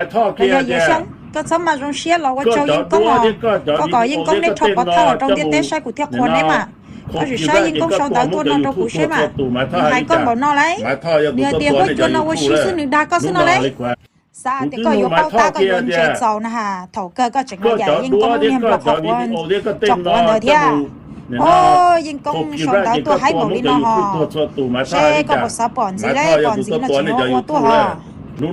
Los yog Yias Xyooj, koj txhob mas zoo siab los ua tsaug Yeej Koob os, koj kom Yeej Koob neb rho pov thawj los rau ntiaj teb saib kuv thiaj qhuas neb mas. Koj sim saib Yeej Koob sau ntawv tuaj no rau kuv seb mas. Nws hais koj npaum no lauj, nws hais tias huab cua no ua si xwb, nws dag koj xwb no lauj. Xav tias koj yuav paub tab koj yuav ntses txaus na has, thaum kawg koj tseem los yam Yeej Koob niag nplooj qhov quav tsom quav ntawd thiab. O, Yeej Koob sau ntawv tuaj haib npaum li no hos, seb koj puas xav pom ntxiv lauj, pom ntxiv no tseem yuav ua tuaj hos. Los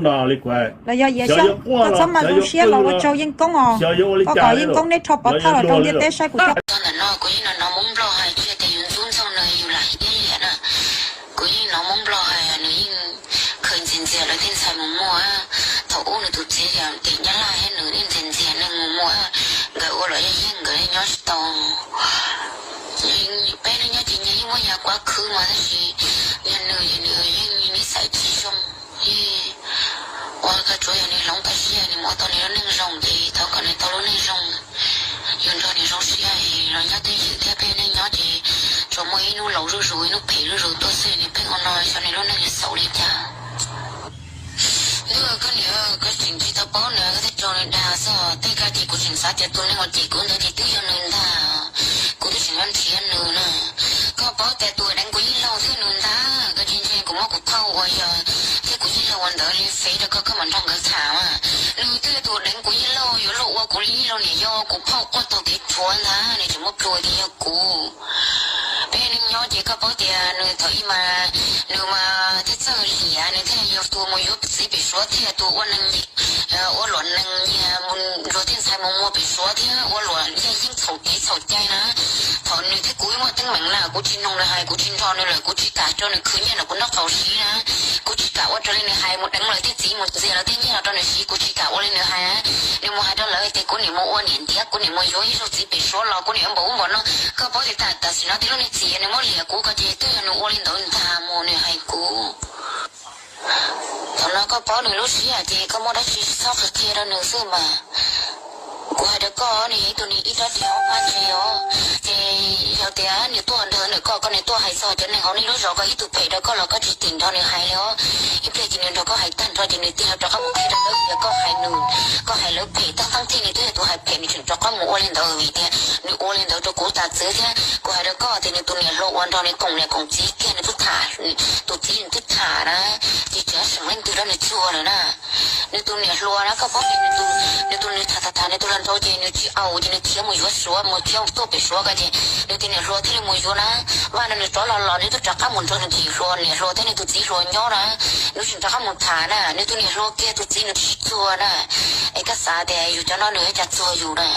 yog Yias Xyooj, koj txhob mas zoo siab los ua tsaug Yeej Koob os, koj kom Yeej Koob neb rho pov thawj los rau ntiaj teb saib kuv thiaj. Txog ntawm no kuv yeej hnov Hmoob Nplog hais tias yus ntxub ntxoo nws yus lam iab liam na. Kuv yeej hnov Hmoob Nplog hais nws yeej khaws ntxias ntxias lawv tej ntxhais mus muag. Thaum ub nws tus txiv tim Nyab Laj thiab nws yeej ntxias ntxias neeg mus muag, nkawd ua los yeej yeej nkawd nyob tsis tau. Peb neej nyob ces nyias yeej muaj nyias kuab khwb mas tab sis yog nws ces nws yeej nij xais tsis zoo. Ua koj tsuav yog nws hloov tau siab nws mus ua tau nws lub neej zoo ces thov kom nws tau lub neej zoo. Yus nrog nws zoo siab los nyob twj ywm thiab peb neej nyob ces tsuas muaj ib hnub laus zuj zus ib hnub phem zuj zus tuaj xwb nws pheej ua no xyov nws lub neej yuav xaus li cas. Ntuj, koj niam, koj tseem tsis tau paub nws koj thiaj tso nws dag xwb. Tej koj ces kuv tseem xav tias tus neeg uas cem kuv ntawd ces twb yog nws ntag. Kuv twb tseem yuav nrhiav nws na. Koj paub tias tus deev kuv yij laug thiab nws ntag. Koj ntsia ntsia kuv muab kuv phauj uas yog thiab kuv yij laug uas ntawd li fev rau koj, koj mam nrog nkawd tham mas. Nws twb yog tus deev kuv yij laug yuav luag ua kuv li yij laug niam yau, kuv phauj quaj taug kev rhuav ntag, nws tseem muab plhu tias yog kuv. Peb neej nyob ces koj paub tias nws thaum ub mas nws mas thiaj txawj liam, nws thiaj yog tus mus yuav txiv pem Suav thiab tus ua neeg, ua luam neeg nyiag luag tej ntxhais mus muag pem Suav thiab ua luam yaj yeeb txhaum kev txhaum cai na. Thaum nws thiab kuv wb muaj teeb meem na, kuv tsis mloog nws hais, kuv tsis nrog nws lawm, kuv tsis kam rau nws khwv nyiaj nram kuv nraub qaum siv na. Kuv tsis kam ua raws li nws hais, mus deev lawv tej txiv mus ntxias lawv tej nyiaj los rau nws siv, kuv tsis kam ua li nws hais. Nws mus hais rau lawv tias kuv niam mus ua niam ntiav, kuv niam mus yuav ib zaug txiv pem Suav los kuv niam npaum ub npaum no. Koj paub tias tam sim no tej lub niag txiv nws muab liam kuv ko ces twb yog nws ua li ntawd ntag mus nws hais kuv. Thaum no koj paub nws lub siab ces koj muaj dab tsi txhob qhia qhia rau nws xwb mas. Kuv hais rau koj, nws yog ib tug niag ib rab riam ob pab ntse os. Ces yog tias nws tuaj nrog ntawm koj, koj niam tuaj hais txog cov neeg hauv nej lub zos ko ib tug phem rau koj los koj tsis tim nrog nws hais li os. Ib pliag ces nws nrog koj hais tag nrho ces nws tig hlo rov qab mus qhia rau lawv tias koj hais nws, koj hais lawv phem, tab tab thiab nws twb yog tus hais phem nws tseem rov qab mus ua li ntawd vim tias nws ua li ntawd rau kuv tas txwv thiab. Kuv hais rau koj tias nws tus niam hluas uas nrog nws koom niam koom txiv kiag nws twb tham, tus txiv nws twb tham na, ces tseem seem leej twg rau nws txuag lawm na. Nws tus niam hluas na koj paub tias nws tus, nws tus nws tham tham tham nws tus hluas nraug ces nws tsis aus ces nws khiav mus yuav Suav mus khiav tuaj pem Suav ko ces nws tus niam hluas thiaj li mus yuav na. Vaj no nws rov los los nws twb rov qab mus nrog nws tus hluas niam hluas thiab nws tus txiv hluas nyob na. Nws tseem rov qab mus tham na, nws tus niam hluas kiag tus txiv nws tsis txuag na. Es koj xav tias yus cov no nws yuav cas txuag yus na?